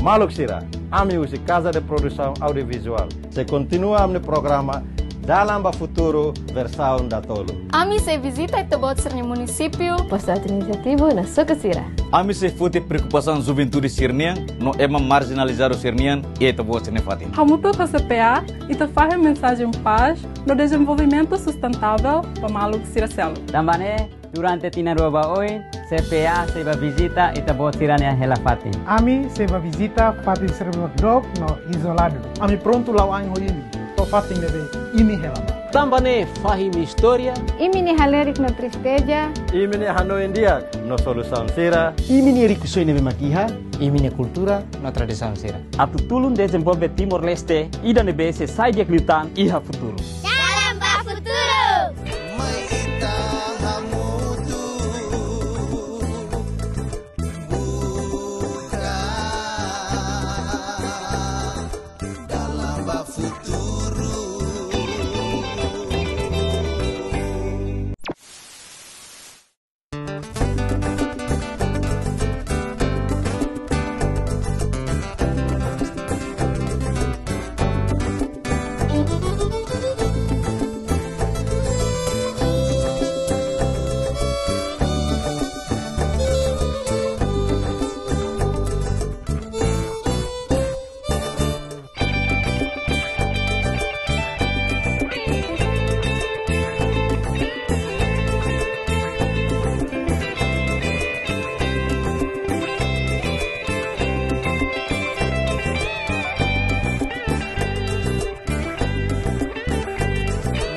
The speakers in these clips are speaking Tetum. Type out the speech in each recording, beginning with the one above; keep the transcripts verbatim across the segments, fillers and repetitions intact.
Maluk sira, ami husi Casa de Produção Audiovisual sei kontinua ami-nia programa Dalan ba Futuru versaun datolu. Ami sei vizita ita-boot sira-nia munisípiu, postu administrativu no suku sira. Ami sei foti preokupasaun juventude sira-nian no ema marjinalizadu sira-nian iha ita-boot sira-nia fatin. Hamutuk ho C P A, ita fahe mensajen pás no dezenvolvimentu sustentável ba maluk sira seluk. Tanba ne'e, durante tinan rua ba oin, C P A sei bá vizita ita-boot sira-nia hela fatin. Ami sei bá vizita fatin sira ne'ebé dook no izoladu. Ami prontu la'o ain ho imi to'o fatin ne'ebé imi hela bá. Tanba ne'e fahe imi-nia istória. Imi-nia halerik no tristeza. Imi-nia hanoin di'ak no solusaun sira. Imi-nia rikusoin ne'ebé mak iha. Imi-nia kultura no tradisaun sira. Atu tulun dezenvolve Timor-Leste ida ne'ebé sei sai di'ak liután iha futuru. Dalan ba Futuru! Mai ita hamutuk buka dalan ba futuru.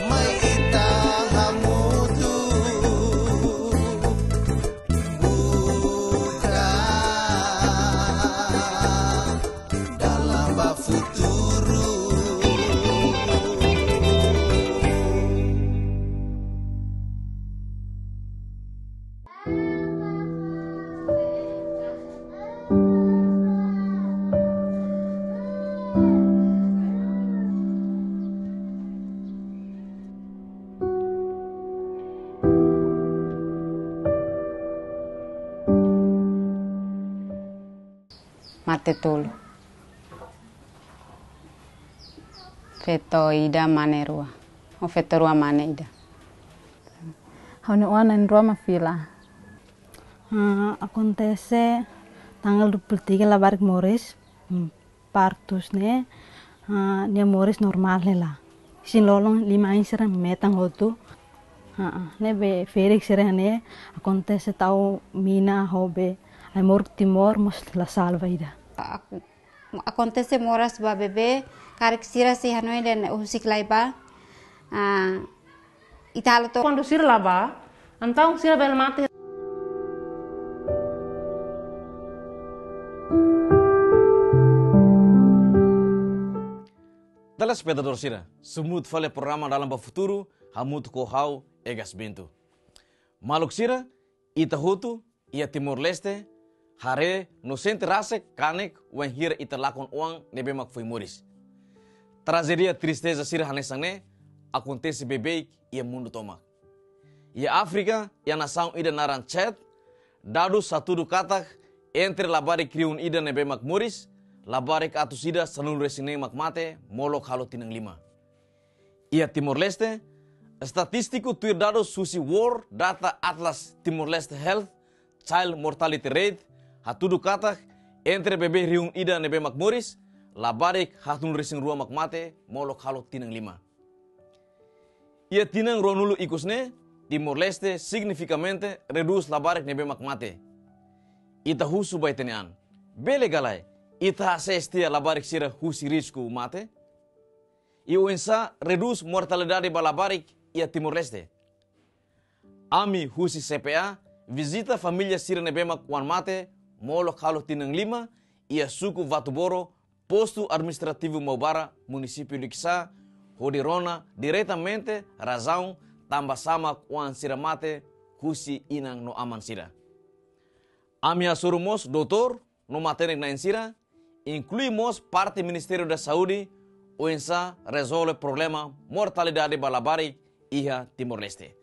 Mai ita hamutuk buka dalan ba futuru. Mate tolu. Feto ida, mane rua. Ho feto rua, mane ida. Ha'u-nia oan na'in-rua mak fila. Ah, akontese tanggal dua puluh tiga labarik moris, hmm, partus ne'e, ah, nia moris normál hela. Isin-lolon lima ain sira metan hotu. Ah, ah, ne'ebé ferik sira-ne'e akontese tau mina ho be ai-moruk Timor mós la salva ida. Ak-, akontese moras ba bebé, karik sira sei hanoin dehan husik lai bá. Ah, ita halo to'o. Kuandu sira la bá, entaun sira bele mate. Telespetadór sira, sumut fali programa Dalan ba Futuru, hamutuk ho ha'u, Egas Bento. Maluk sira, ita hotu iha Timor-Leste haree no sente rasik kanek wainhira ita lakon oan ne'ebé mak foin moris. Trajédia tristeza sira hanesan ne'e akontese beibeik iha mundu tomak. Iha Áfrika, iha nasaun ida naran Chad, dadus hatudu katak entre labarik rihun ida ne'ebé mak moris, labarik atus ida sanulu-resin-neen mak mate molok halo tinan lima. Iha Timor-Leste, estatístiku tuir dadus husi World Data Atlas Timor-Leste Health Child Mortality Rate hatudu katak entre bebé rihun ida ne'ebé mak moris, labarik haatnulu-resin-rua mak mate molok halo tinan lima. Iha tinan ruanulu ikus ne'e, Timor-Leste signifikamente redús labarik ne'ebé mak mate. Ita husu ba ita-nia an, bele ka lae ita hasees tiha labarik sira husi risku mate? I oinsá redús mortalidade ba labarik iha Timor-Leste? Ami husi C P A vizita família sira ne'ebé mak oan mate molok halo tinan lima iha suku Vatuboro, postu administrativu Maubara, munisípiu Likisá, hodi rona diretamente razaun tanbasá mak oan sira mate husi inan no aman sira. Ami hasoru mós doutór no matenek-na'in sira, inklui mós parte Ministériu da Saúde, oinsá rezolve problema mortalidade ba labarik iha Timor-Leste.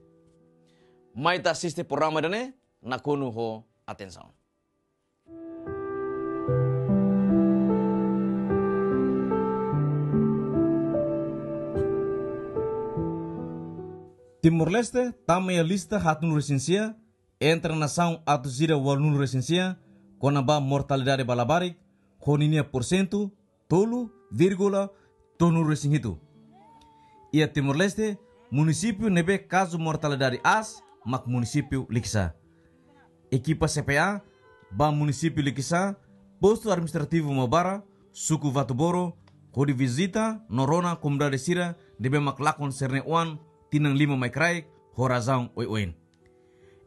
Mai ita asiste programa ida-ne'e, nakonu ho atensaun. Timor-Leste tama iha lista haatnulu-resin-sia entre nasaun atus ida ualunulu-resin-sia kona-ba mortalidade ba labarik, ho ninia porsentu tolu vírgula tolunulu-resin-hitu. Iha Timor-Leste, munisípiu ne'ebé kazu mortalidade aas mak munisípiu Likisá. Ekipa C P A bá munisípiu Likisá, postu administrativu Maubara, suku Vatuboro, hodi vizita no rona komunidade sira ne'ebé mak lakon sira-nia oan tinan lima mai kraik ho razaun oioin.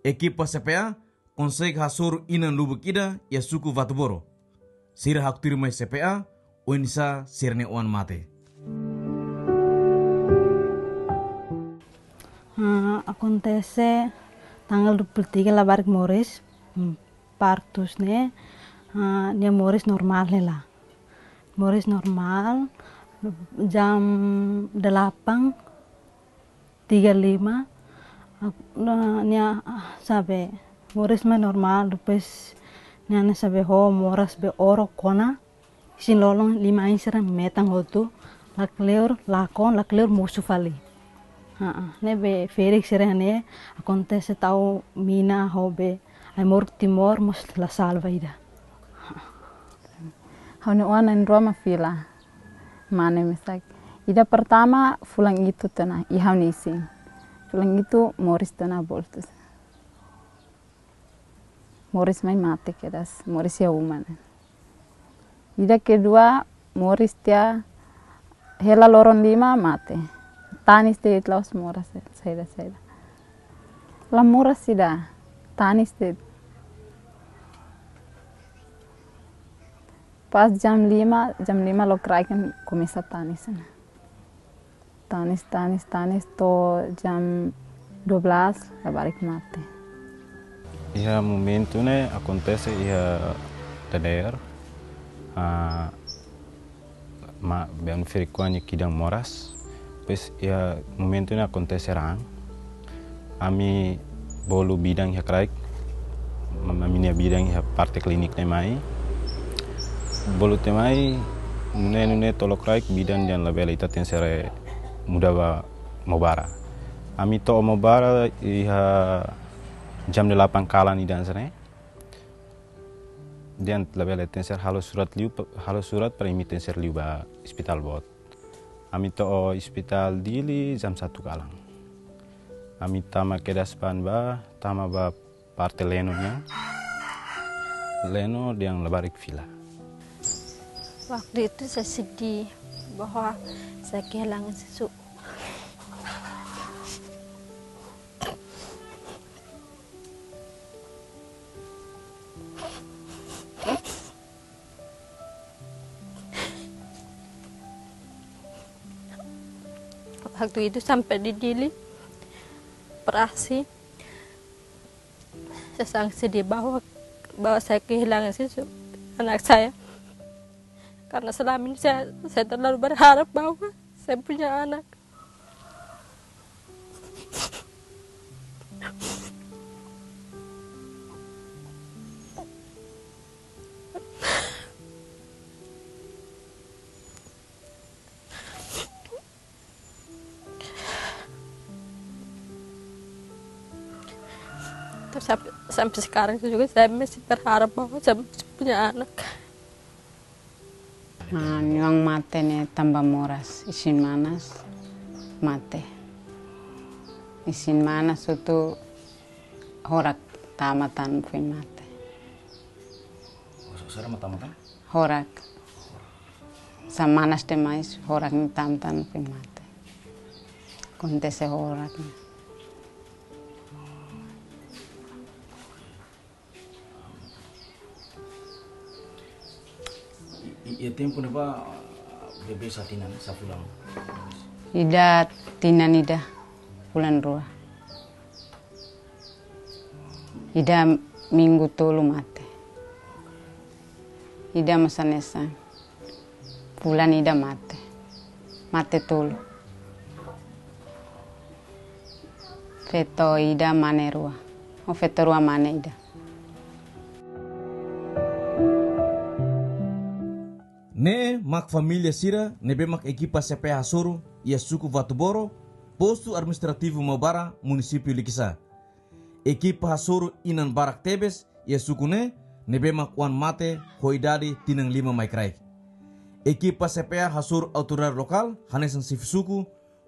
Ekipa C P A konsege hasoru inan lubuk ida iha suku Vatuboro. Sira haktuir mai C P A oinsá sira-nia oan mate. Ah, akontese tanggal dua puluh tiga labarik moris, hmm, partus ne'e, ah, nia moris normál hela. Moris normál, jam delapan tiga lima, ak-, na-, nia, ah, sabe, moris mai normál, depois nia, nia sabe ho moras be orok ona, isin-lolon liman-ain sira metan hotu, lakleur lakon, lakleur mosu fali. Ha, ne'ebé ferik sira-ne'e akontese tau mina ho be ai-moruk Timor mós la salva ida. Ha'u-nia oan na'in-rua mak fila. Mane mesak. Ida pertama fulan hitu tiha ona, iha ha'u-nia isin. Fulan hitu moris tiha ona, boltus. Moris mai mate kedas, moris iha uma ne'e. Ida kedua moris tiha hela loron lima mate. Tanis de'it la'ós moras, saida, saida. La moras ida, tanis de'it. Pas jam lima, jam lima lokraik komesa tanis ona. Tanis, tanis, tanis to'o jam dua belas, labarik mate. Iha momentu ne'e akontese iha dadeer, ah, ma-, bem frekuente kidan moras. Depois iha momentu ne'e akontese raan. Ami bolu bidan iha kraik. Mam-, ami-nia bidan iha parte klinik ne'e mai. Bolu tiha mai, nune'e, nune'e to'o lokraik bidan dehan labele, ita tenke ser muda ba Maubara. Ami to'o Maubara iha jam delapan kalan ida hanesan ne'e. Dehan labele, tenke ser halo surat liu, halo surat para imi tenke ser liu ba ospitál boot. Ami to'o ospitál Dili jam satu kalan. Ami tama kedas ba ne'ebá, tama ba parte Leno nian. Leno dehan labarik fila. Waktu itu saya sedih bahwa saya kehilangan sesu-, Waktu itu sampai di Dili, operasi. Saya sangat sedih bahwa, bahwa saya kehilangan sesu-, anak saya. Karena selama ini saya, saya terlalu berharap bahwa saya punya anak. Terus sampai, sampai sekarang itu juga saya masih berharap bahwa saya masih punya anak. Nah, nia oan mate ne'e tanba moras, isin-manas mate. Isin-manas hotu horak tama tan foin mate. Sira mak tama tan? Horak. Sá manas demais, horak ne'e tama tan foin mate. Akontese horak ne'e. I, i, iha tempu ne'ebá bebé sá tinan, sá fulan? Ida tinan ida, fulan rua. Ida minggu tolu mate. Ida mós hanesan. Fulan ida mate. Mate tolu. Feto ida mane rua. Ho feto rua mane ida. Ne'e mak família sira ne'ebé mak ekipa C P A hasoru iha suku Vatuboro, Postu Administrativu Maubara, Munisípiu Likisá. Ekipa hasoru inan barak tebes iha suku ne'e, ne'ebé mak oan mate ho idade tinan lima mai kraik. Ekipa C P A hasoru autoridade lokál hanesan xefe suku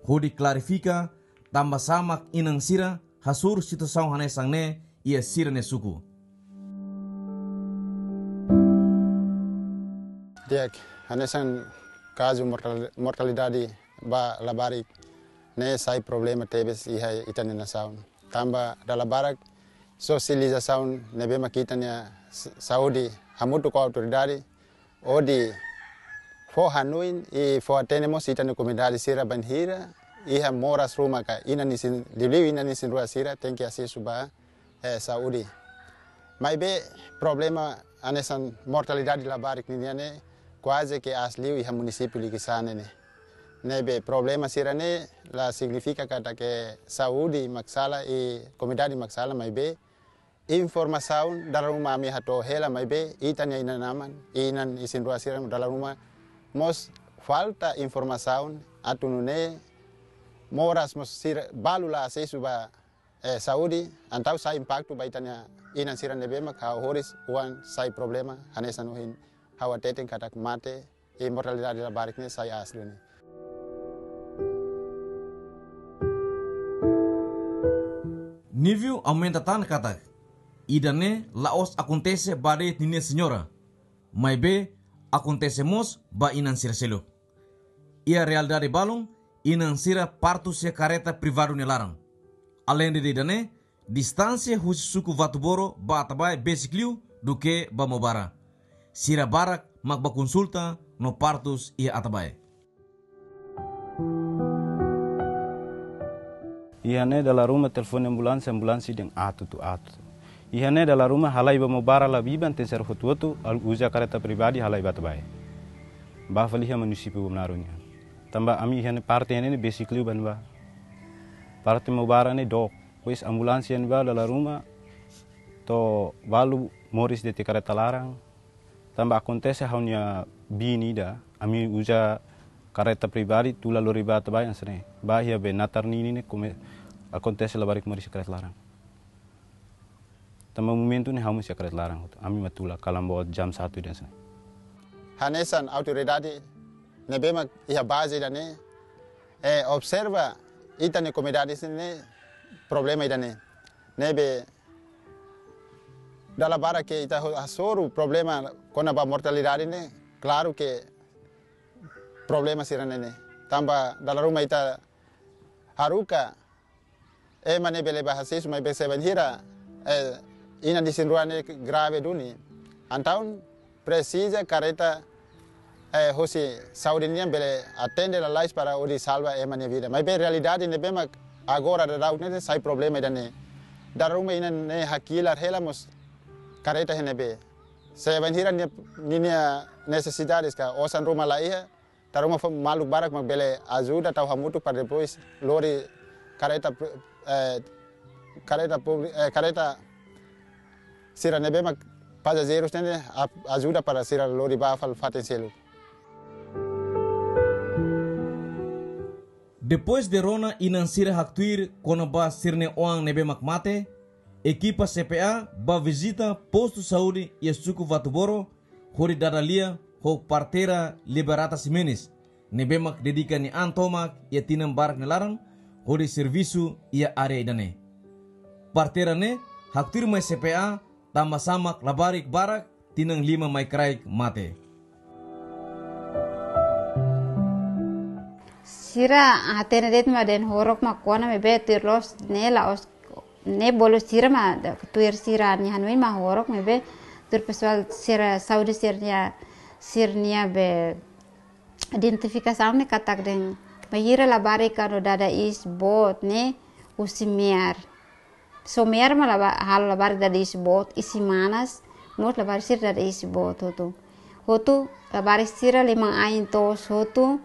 hodi klarifika tanbasá mak inan sira hasoru situasaun hanesan ne'e iha sira-nia suku. Di'ak, hanesan kazu mortal-, mortalidade ba labarik ne'e sai problema tebes iha ita-nia nasaun. Tanba dala barak sosializasaun ne'ebé mak ita-nia s-, saúde hamutuk ho autoridade hodi fó hanoin i fó hatene mós ita-nia komunidade sira bainhira iha moras ruma ka inan isin, liuliu inan isin-rua sira tenke asesu ba, eh, saúde. Maibé problema hanesan mortalidade labarik ninian ne'e kuaze ke aas liu iha munisípiu Likisá ne'e. Ne'ebé problema sira-ne'e la signifika katak saúde mak sala i komunidade mak sala, maibé informasaun dala ruma ami hato'o hela, maibé ita-nia inan-aman, inan isin-rua sira dala ruma mós falta informasaun atu nune'e moras mós sira balu la asesu ba, eh, saúde, entaun sai impaktu ba ita-nia inan sira ne'ebé mak ha'u horis oan sai problema hanesan ohin ha'u hateten katak mate i mortalidade labarik ne'e sai aas liu ne'e. Niviu aumenta tan katak ida-ne'e la'ós akontese ba de'it ninia señora, maibé akontese mós ba inan sira seluk. Iha realidade balun, inan sira partu iha kareta privadu nia laran. Aleinde ida-ne'e, distánsia husi suku Vatuboro ba Atabae besik liu duké ba Maubara. Sira barak mak bá konsulta no partu iha Atabae. Iha ne'e dala ruma telefone ambulánsia, ambulánsia dehan atu tu atu. Iha ne'e dala ruma halai ba Maubara la biban, tenke ser hotu-hotu, al-, uza kareta pribadi halai ba Atabae. Bá fali iha munisípiu Bobonaro nian. Tanba ami iha ne'e parte ne'e besik liu ba ne'ebá. Parte Maubara ne'e dook. Pois ambulánsia ne'ebá dala ruma to'o balu moris de'it iha kareta laran. Tanba akontese ha'u-nia biin ida, ami uza kareta pribadi tula lori ba Atabae hanesan ne'e. Bá iha be natar nini ne'e kome-, akontese labarik moris iha kareta laran. Tanba momentu ne'e ha'u mós iha kareta laran hotu. Ami mak tula kalan boot jam satu ida hanesan ne'e. Hanesan autoridade ne'ebé mak iha baze ida-ne'e, eh, observa ita-nia komunidade sira-ne'e problema ida-ne'e. Ne'ebé dala barak ke ita ho-, hasoru problema kona-ba mortalidade ne'e, klaru ke problema sira-ne'e ne'e. Tanba dala ruma ita haruka ema ne'e bele bá asesu, maibé se bainhira, eh, inan isin-rua ne'e grave duni, entaun presiza kareta, eh, husi saúde nian bele atende lalais para hodi salva ema nia vida. Maibé realidade ne'ebé mak agora daudaun ne'e sai problema ida-ne'e. Dala ruma inan ne'e hakilar hela mós kareta iha ne'ebé. Se bainhira nia, ninia nesesidades ka osan ruma la iha, dala ruma fó maluk barak mak bele ajuda tau hamutuk para depois lori kareta pr-, eh, kareta publi-, eh, kareta sira ne'ebé mak pasajeirus ne'e, a-, ajuda para sira lori bá fali fatin seluk. Depois de rona inan sira haktuir kona-ba sira-nia oan ne'ebé mak mate, ekipa C P A bá vizita postu saúde iha suku Vatuboro, hodi dada lia ho parteira Liberata Ximenes, ne'ebé mak dedika nia an tomak iha tinan barak nia laran hodi servisu iha área ida-ne'e. Parteira ne'e haktuir mai C P A tanbasá mak labarik barak tinan lima mai kraik mate. Sira hatene de'it mak dehan horok mak kona, maibé tuir loos ne'e la'ós ne'e, bolu sira mak da-, tuir sira-nia hanoin mak horok, maibé tuir pesoál sira saúde sira-nia, sira-nia be identifikasaun ne'e katak dehan bainhira labarik kuandu dada iis boot ne'e husi me'ar. Só me'ar mak laba-, halo labarik dada iis boot, isin-manas mós labarik sira dada iis boot hotu. Hotu labarik sira liman-ain toos hotu,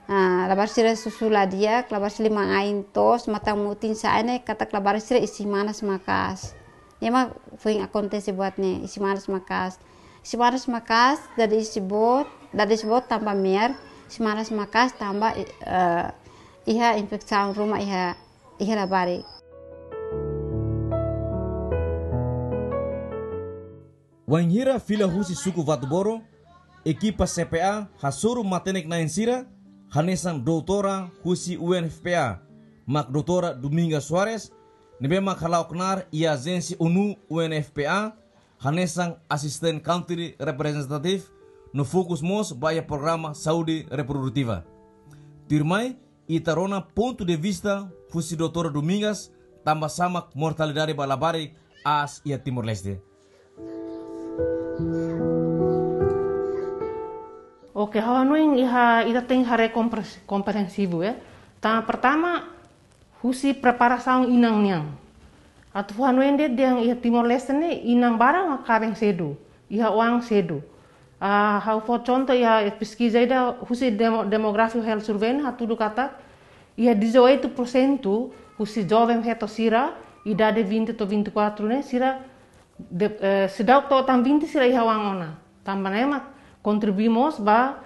ah, labarik sira susu la di'ak, labarik sira liman-ain toos, matan mutin sa'e ne'e katak labarik sira isin-manas maka'as. Ne'e mak foin akontese buat ne'e, isin-manas maka'as. Isin-manas maka'as dada iis boot, dada iis boot tanba me'ar, isin-manas maka'as tanba, eh, iha infesaun ruma iha, iha labarik. Wainhira fila husi suku Vatuboro, ekipa C P A hasoru matenek-na'in sira, hanesan doutora husi U N F P A, mak Doutora Dominga Soares, ne'ebé mak hala'o knaar iha ajénsia ONU U N F P A, hanesan Assistant Country Representative, no fokus mós ba iha programa saúde reprodutiva. Tuirmai, ita rona pontu de vista husi Doutora Domingas, tanba sá mak mortalidade ba labarik aas iha Timor-Leste. Oke, ha'u hanoin iha ita tenke haree kompres-, komprehensivu, eh. Tanba pertama, husi preparasaun inan nian. Atu fó hanoin de'it dehan iha Timor-Leste ne'e inan barak mak kaben sedu, iha oan sedu. Ah, ha'u fó konta iha peskiza ida husi demo-, Demography Health Survey ne'e hatudu katak iha dezoito por cento husi joven feto sira, idade vinte to'o vinte e quatro ne'e, sira de-, eh, seidauk to'o tan vinte sira iha oan ona. Tanba ne'e mak kontribui mós ba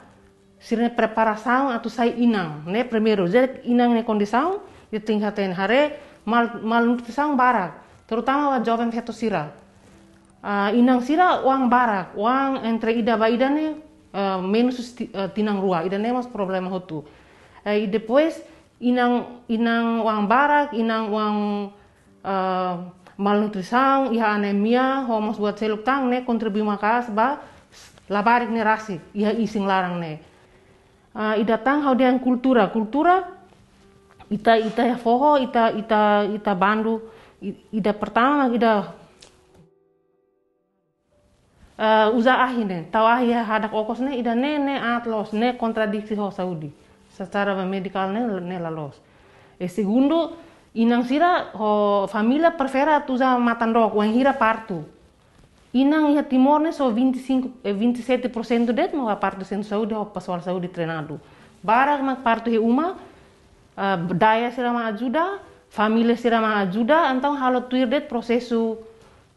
sira-nia preparasaun atu sai inan, ne'e primeiru. Jadi inan nia kondisaun, ita tenke hatene, haree mal-, malnutrisaun barak, terutama ba joven feto sira. Ah, inan sira oan barak, oan entre ida ba ida ne'e, eh, menus ti-, eh, tinan rua, ida-ne'e mós problema hotu. Eh, i depois inan, inan oan barak, inan oan, eh, malnutrisaun, iha anemia, ho mós buat seluk tan, ne'e kontribui maka'as ba labarik ne'e rasik iha isin laran ne'e. Ah, ida tan ha'u dehan kultura, kultura ita, ita iha foho, ita, ita, ita bandu, i-, ida pertama mak ida, eh, uza ahi ne'e, tau ahi hadak okos ne'e, ida-ne'e, ne'e aat loos, ne'e kontradiksi ho saúde. Secara medikál ne'e, ne'e la loos. E segundu, inan sira ho família prefere atu uza matan-dook wainhira partu. Inan iha Timor ne'e só vinte e cinco, eh, vinte e sete por cento de'it mak bá partu iha sentru saúde ho pesoál saúde treinadu. Barak mak partu iha uma, ah, daya sira mak ajuda, família sira mak ajuda, entaun halo tuir de'it prosesu,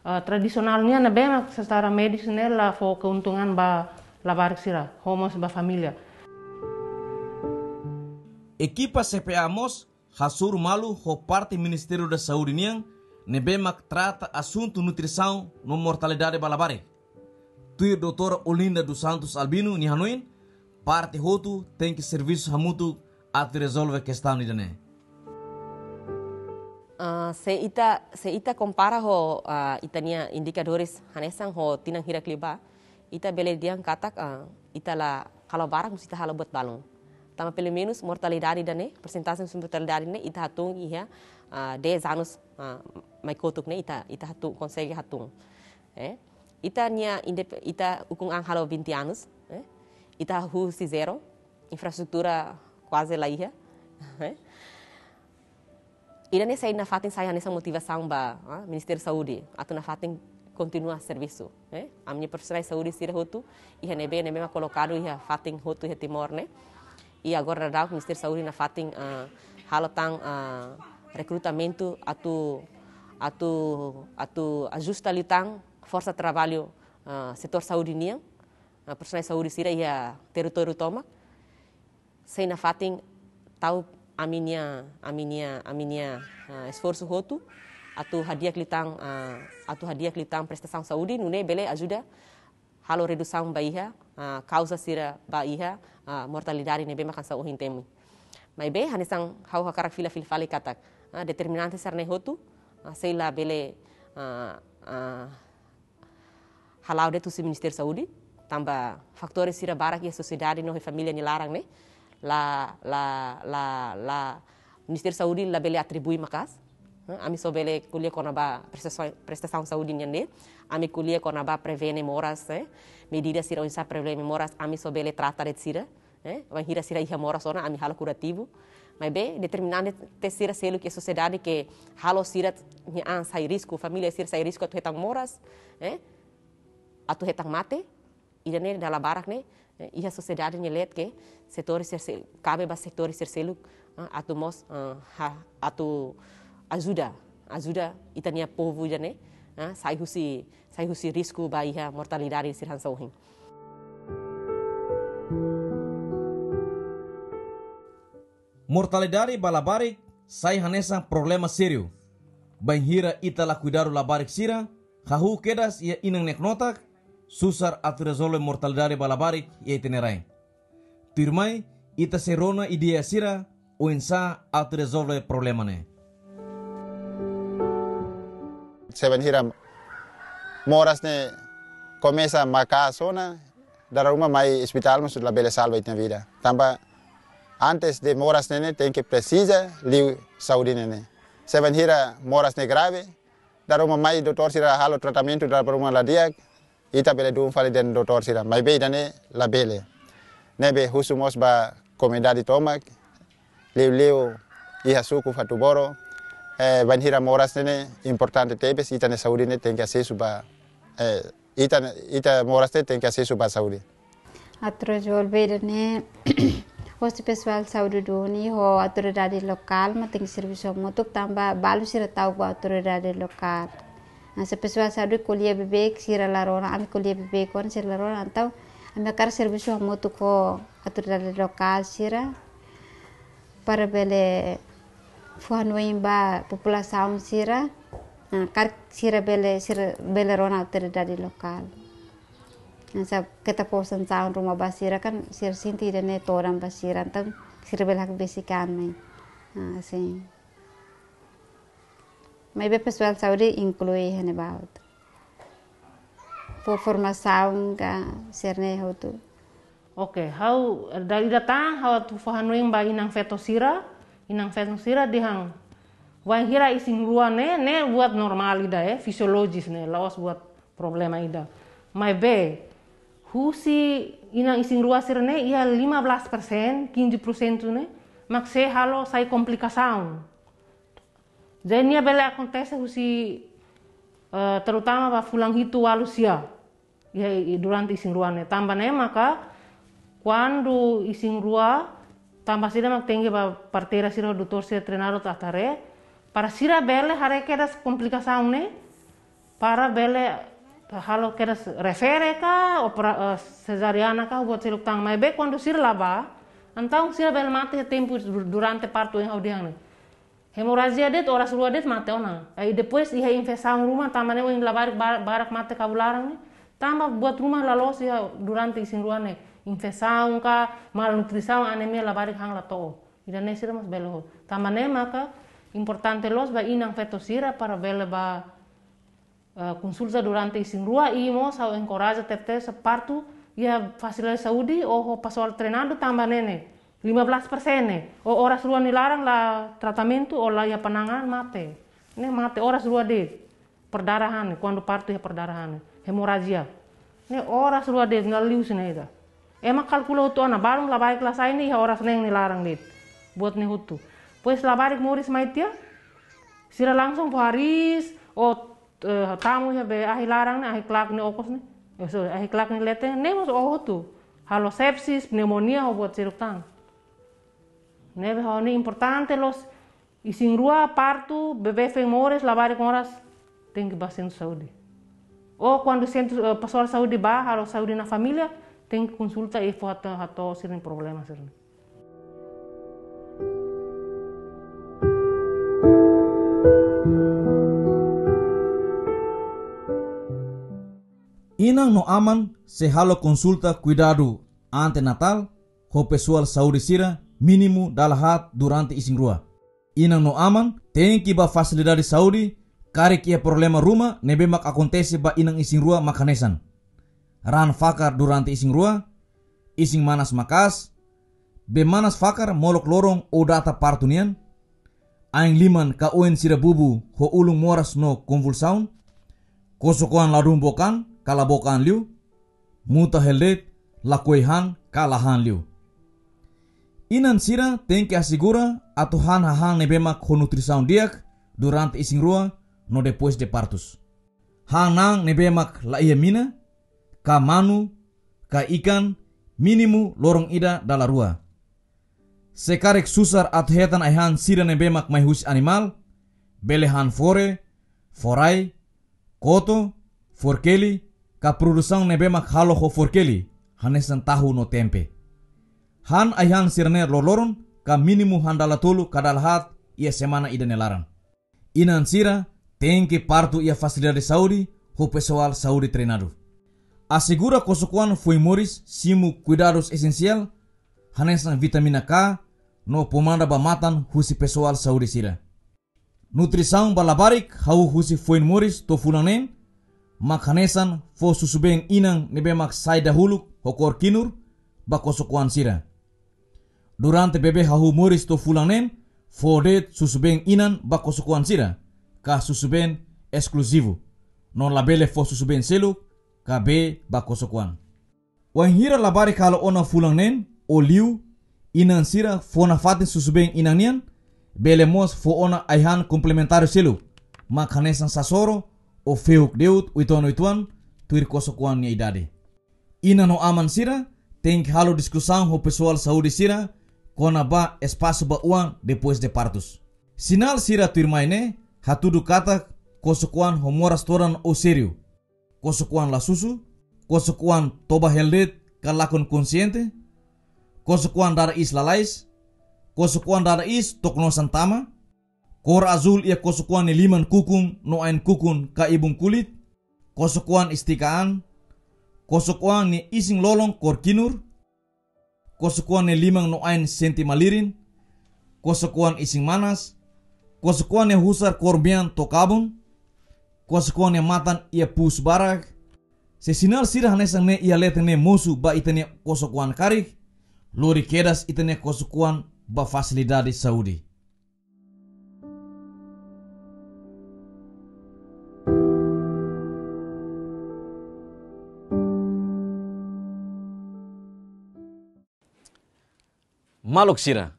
ah, tradisionál nian ne'ebé mak secara medis ne'e la fó keuntungan ba labarik sira, ho mós ba família. Ekipa C P A mós hasoru malu ho parte Ministériu da Saúde nian, ne'ebé mak trata asuntu nutrisaun no mortalidade ba labarik. Tuir Doutora Olinda dos Santos Albino nia hanoin, parte hotu tenke servisu hamutuk atu rezolve kestaun ida-ne'e. Ah, se ita, se ita kompara ho, ah, ita-nia indikadores hanesan ho tinan hirak liubá, ita bele dehan katak, ah, ita la, kalau barak mós ita halo buat balun. Tanba pelumenus mortalidade ida-ne'e, persentajen mortalidade ne'e, ita hatún iha, ah, dez anos, ah, mai kotuk ne'e, ita, ita hatún, konsege hatún. Eh? Ita-nia indep-, ita ukun an halo vinte anos, eh? Ita husi zero, infraestrutura kuaze la iha, eh? Ida-ne'e sei nafatin sai hanesan motivasaun ba, ah, Ministériu Saúde, atu nafatin kontinua servisu, eh? Ami-nia profisionál saúde sira hotu, iha ne'ebé, ne'ebé mak kolokadu iha fatin hotu iha Timor ne'e. I agora daudaun Ministériu Saúde nafatin, ah, halo tan, ah, rekrutamentu atu, atu, atu ajusta liután forsa traballu, ah, setór saúde nian, ah, profisionál saúde sira iha territóriu tomak. Sei nafatin tau ami-nia, ami-nia, ami-nia, ah, esforsu hotu atu hadi'a liután, ah, atu hadi'a liután prestasaun saúde, nune'e bele ajuda halo redusaun ba iha, ah, kauza sira ba iha, ah, mortalidade ne'ebé mak hanesan ohin temi. Maibé, hanesan ha'u hakarak fila-fila fali katak, ah, determinante sira-ne'e hotu, ah, sei la bele, ah, ah, hala'o de'it husi Ministériu Saúde, tanba fatores sira barak iha sosiedade no iha família nia laran ne'e, la, la, la, la, Ministériu Saúde la bele atribui maka'as. Eh, ami só bele ko'alia kona-ba prestasaun, prestasaun saúde nian de'it, ami ko'alia kona-ba prevene moras, eh, medida sira oinsá prevene moras, ami só bele trata de'it sira. Eh, wainhira sira iha moras ona, ami halo kurativu. Maibé, determinante sira seluk iha sosiedade ke halo sira-nia an sai risku, família sira sai risku atu hetan moras, eh, atu hetan mate, ida-ne'e dala barak ne'e, eh, iha sosiedade nia leet ke setór sira se-, kabe ba setór sira seluk, eh, atu mós, eh, ha-, atu ajuda, ajuda ita-nia povu ida-ne'e, eh, sai husi, sai husi risku ba iha mortalidade sira hanesan ohin. Mortalidade ba labarik sai hanesan problema sériu. Bainhira ita la kuidadu labarik sira, hahú kedas iha inan-ne'e knotak, susar atu rezolve mortalidade ba labarik iha ita-nia rai. Tuirmai, ita sei rona ideia sira oinsá atu rezolve problema ne'e. Se bainhira moras ne'e komesa maka'as ona, dala ruma mai ospitál mós labele salva ita-nia vida. Tanba antes de moras ne'e ne'e tenke presiza liu saúde ne'e ne'e. Se bainhira moras ne'e grave, dala ruma mai doutór sira halo tratamentu dala ruma la di'ak, ita bele duun fali dehan doutór sira, maibé ida-ne'e labele. Ne'ebé husu mós ba komunidade tomak, liuliu iha suku Fatuboro, eh, bainhira moras ne'e ne'e importante tebes, ita-nia saúde ne'e tenke asesu ba, eh, ita, ita moras ne'e tenke asesu ba saúde. Atu rezolve ida-ne'e, hosi pesoál saúde duni ho autoridade lokál mak tenke servisu hamutuk tanba balu sira ta'uk ba autoridade lokál. Nah, se pesoál saúde ko'alia beibeik sira la rona, ami ko'alia beibeik ona sira la rona, entaun ami hakarak servisu hamutuk ho autoridade lokál sira para bele fó hanoin ba populasaun sira, nah, karik sira bele, sira bele rona autoridade lokál. Nah, se keta fó sansaun ruma ba sira kan sira sente ida-ne'e todan ba sira, entaun sira bele hakbesik an mai. Ah, sin. Maibé pesoál saúde inklui iha ne'ebá hotu. Fó formasaun ka sira-ne'e hotu. Oke, ha'u dala ida tan ha'u atu fó hanoin ba inan-feto sira, inan-feto sira dehan bainhira isin-rua ne'e, ne'e buat normál ida, eh, fisiologis ne'e, la'ós buat problema ida. Maibé, husi inan isin-rua sira-ne'e, iha lima belas persen, quinze por cento ne'e, mak sei halo sai komplikasaun. Jadi nia bele akontese husi, eh, terutama ba fulan hitu, ualu, sia. Iha, i, durante isin-rua ne'e. Tanba ne'e maka, kuandu isin-rua, tanba sira mak tenke ba parteira sira ho doutór sira treinadu atu haree, para sira bele haree kedas komplikasaun ne'e, para bele halo kedas refere ka, opera-, eh, sezariana ka, buat seluk tan. Maibé kuandu sira la ba, entaun sira bele mate tempu dur-, durante partu yang ha'u dehan ne'e. Hemorajia de'it, oras rua de'it mate ona. Ai depois iha infesaun ruma, tanba ne'e ohin labarik ba-, barak mate kabun laran ne'e. Tanba buat ruma la loos iha durante isin-rua ne'e. Infesaun ka, malnutrisaun, anemia labarik han la to'o. Ida-ne'e sira mós bele ho. Tanba ne'e maka importante loos ba inan-feto sira para bele ba, eh, konsulta durante isin-rua i mós ha'u enkoraja tebes partu iha fasilidade saúde ou ho pesoál treinadu tanba ne'e ne'e. Lima belas persen ne'e. Ou oras rua nia laran la tratamentu ou la iha penanganan mate. Ne'e mate oras rua de'it. Perdarahan ne'e, kuandu partu iha perdarahan ne'e. Hemorajia. Ne'e oras rua de'it, la liu sira-ne'e ida. Ema kalkula hotu ona, balun labarik la sai ne'e iha oras neen nia laran de'it. Buat ne'e hotu. Depois labarik moris mai tiha, sira langsung fó hariis, ou, eh, tama iha be ahi laran ne'e, ahi klak ne'e okos ne'e. Eh, sorry, ahi klak ne'e leten, ne'e mós oho hotu. Halo sepsis, pneumonia, ho buat seluk tan. Ne'ebé ha'u hanoin importante loos, isin-rua partu, bebé foin moris, labarik moras, tenke ba sentru saúde. Ou kuandu sentru, eh, pesoál saúde ba, halo saúde na família, tenke konsulta i fó hato'o, hato'o sira-nia problema sira-ne'e. Inan no aman sei halo konsulta kuidadu antenatál ho pesoál saúde sira mínimu dala haat durante isin-rua. Inan no aman tenke ba fasilidade saúde karik iha problema ruma ne'ebé mak akontese ba inan isin-rua mak hanesan: raan fakar durante isin-rua, isin manas maka'as, bee manas fakar molok loron ou data partu nian, ain-liman ka oin sira bubu ho ulun moras no konvulsaun, kosok-oan ladún book an ka la book an liu, muta hela de'it, lakohi han ka la han liu. Inan sira tenke asegura atu han hahán ne'ebé mak ho nutrisaun di'ak durante isin-rua no depois de partus. Han na'an ne'ebé mak la iha mina, ka manu, ka ikan, mínimu loron ida dala rua. Se karik susar atu hetan ai-han sira ne'ebé mak mai husi animál, bele han fore, forai, koto, forkeli, ka produsaun ne'ebé mak halo ho forkeli, hanesan tahu no tempe. Han ai-han sira-ne'e loroloron, ka mínimu han dala tolu ka dala haat iha semana ida nia laran. Inan sira tenke partu iha fasilidade saúde ho pesoál saúde treinadu. Asegura kosokoan foin moris simu kuidadus esensiál, hanesan vitamina K no pomada ba matan husi pesoál saúde sira. Nutrisaun ba labarik hahú husi foin moris to'o fulan neen mak hanesan fó susubeen inan ne'ebé mak sai dahuluk ho kór kinur ba kosokoan sira. Durante bebé hahú moris to'o fulan neen, fó de'it susubeen inan ba kosokoan sira, ka susubeen eskluzivu. No labele fó susubeen seluk ka bee ba kosokoan. Wainhira labarik halo ona fulan neen ou liu, inan sira fó nafatin susubeen inan nian, bele mós fó ona ai-han komplementáriu seluk, mak hanesan sasoro ou fehuk de'ut uitoan-uitoan, tuir kosokoan nia idade. Inan no aman sira tenke halo diskusaun ho pesoál saúde sira kona-ba espasu ba oan depois de partus. Sinál sira tuirmai ne'e hatudu katak kosokoan ho moras todan ou sériu: kosokoan la susu, kosokoan toba hela de'it ka lakon konsiente, kosokoan dada iis lalais, kosokoan dada iis to'o knaar tama, kór azúl iha kosokoan nia liman kukun no ain kukun ka ibun kulit, kosokoan estika an, kosokoan nia isin-lolon kór kinur, kosokoan nia liman no ain sente malirin, kosokoan isin-manas, kosokoan nia husar kór mean to'o kabun, kosokoan nia matan iha pus barak. Se sinál sira hanesan ne'e iha leten ne'e mosu ba ita-nia kosokoan karik, lori kedas ita-nia kosokoan ba fasilidade saúde. Maluk sira,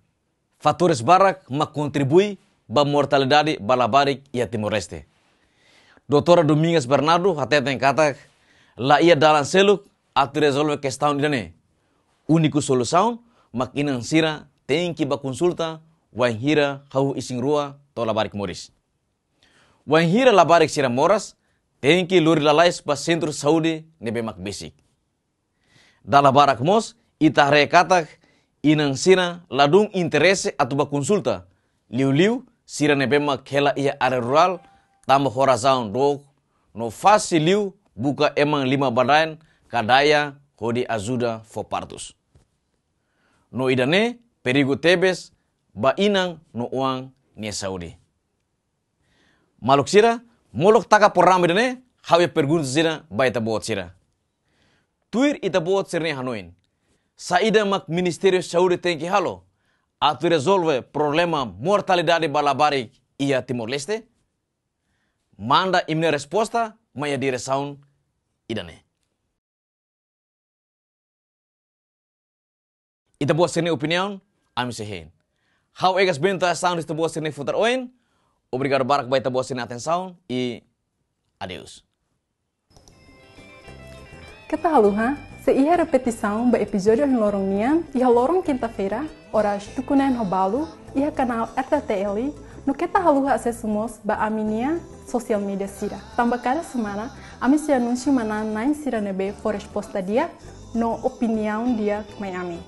fatores barak mak kontribui ba mortalidade ba labarik iha Timor-Leste. Doutora Domingas Bernardo hateten katak la iha dalan seluk atu rezolve kestaun ida-ne'e. Úniku solusaun mak inan sira tenke ba konsulta wainhira hahú isin-rua to'o labarik moris. Wainhira labarik sira moras, tenke lori lalais ba sentru saúde ne'ebé mak besik. Dala barak mós ita haree katak inan sira ladún interese atu ba konsulta, liuliu sira ne'ebé mak hela iha área rurál, tanba ho razaun dook, no fasil liu buka ema liman-badaen ka daya hodi ajuda fó partus. No ida-ne'e perigu tebes ba inan no oan nia saúde. Maluk sira, molok taka programa ida-ne'e, ha'u iha pergunta sira ba ita-boot sira. Tuir ita-boot sira-nia hanoin, saida mak Ministériu Saúde tenke halo atu rezolve problema mortalidade ba labarik iha Timor-Leste? Manda imi-nia resposta mai iha diresaun ida-ne'e. Ita-boot sira-nia opiniaun, ami sei hein. Ha'u Egas Bento, asaun ita-boot sira-nia futar oin. Obrigadu barak ba ita-boot sira-nia atensaun i adeus. Keta haluha, sei iha repetisaun ba epizódiu ohin loron nian, iha loron kinta-feira, oras tuku neen ho balu, iha kanál R T T L, no keta haluha asesu mós ba ami-nia sosiál média sira. Tanba kada semana, ami sei anunsia manán-na'in sira ne'ebé fó resposta di'ak no opiniaun di'ak mai ami.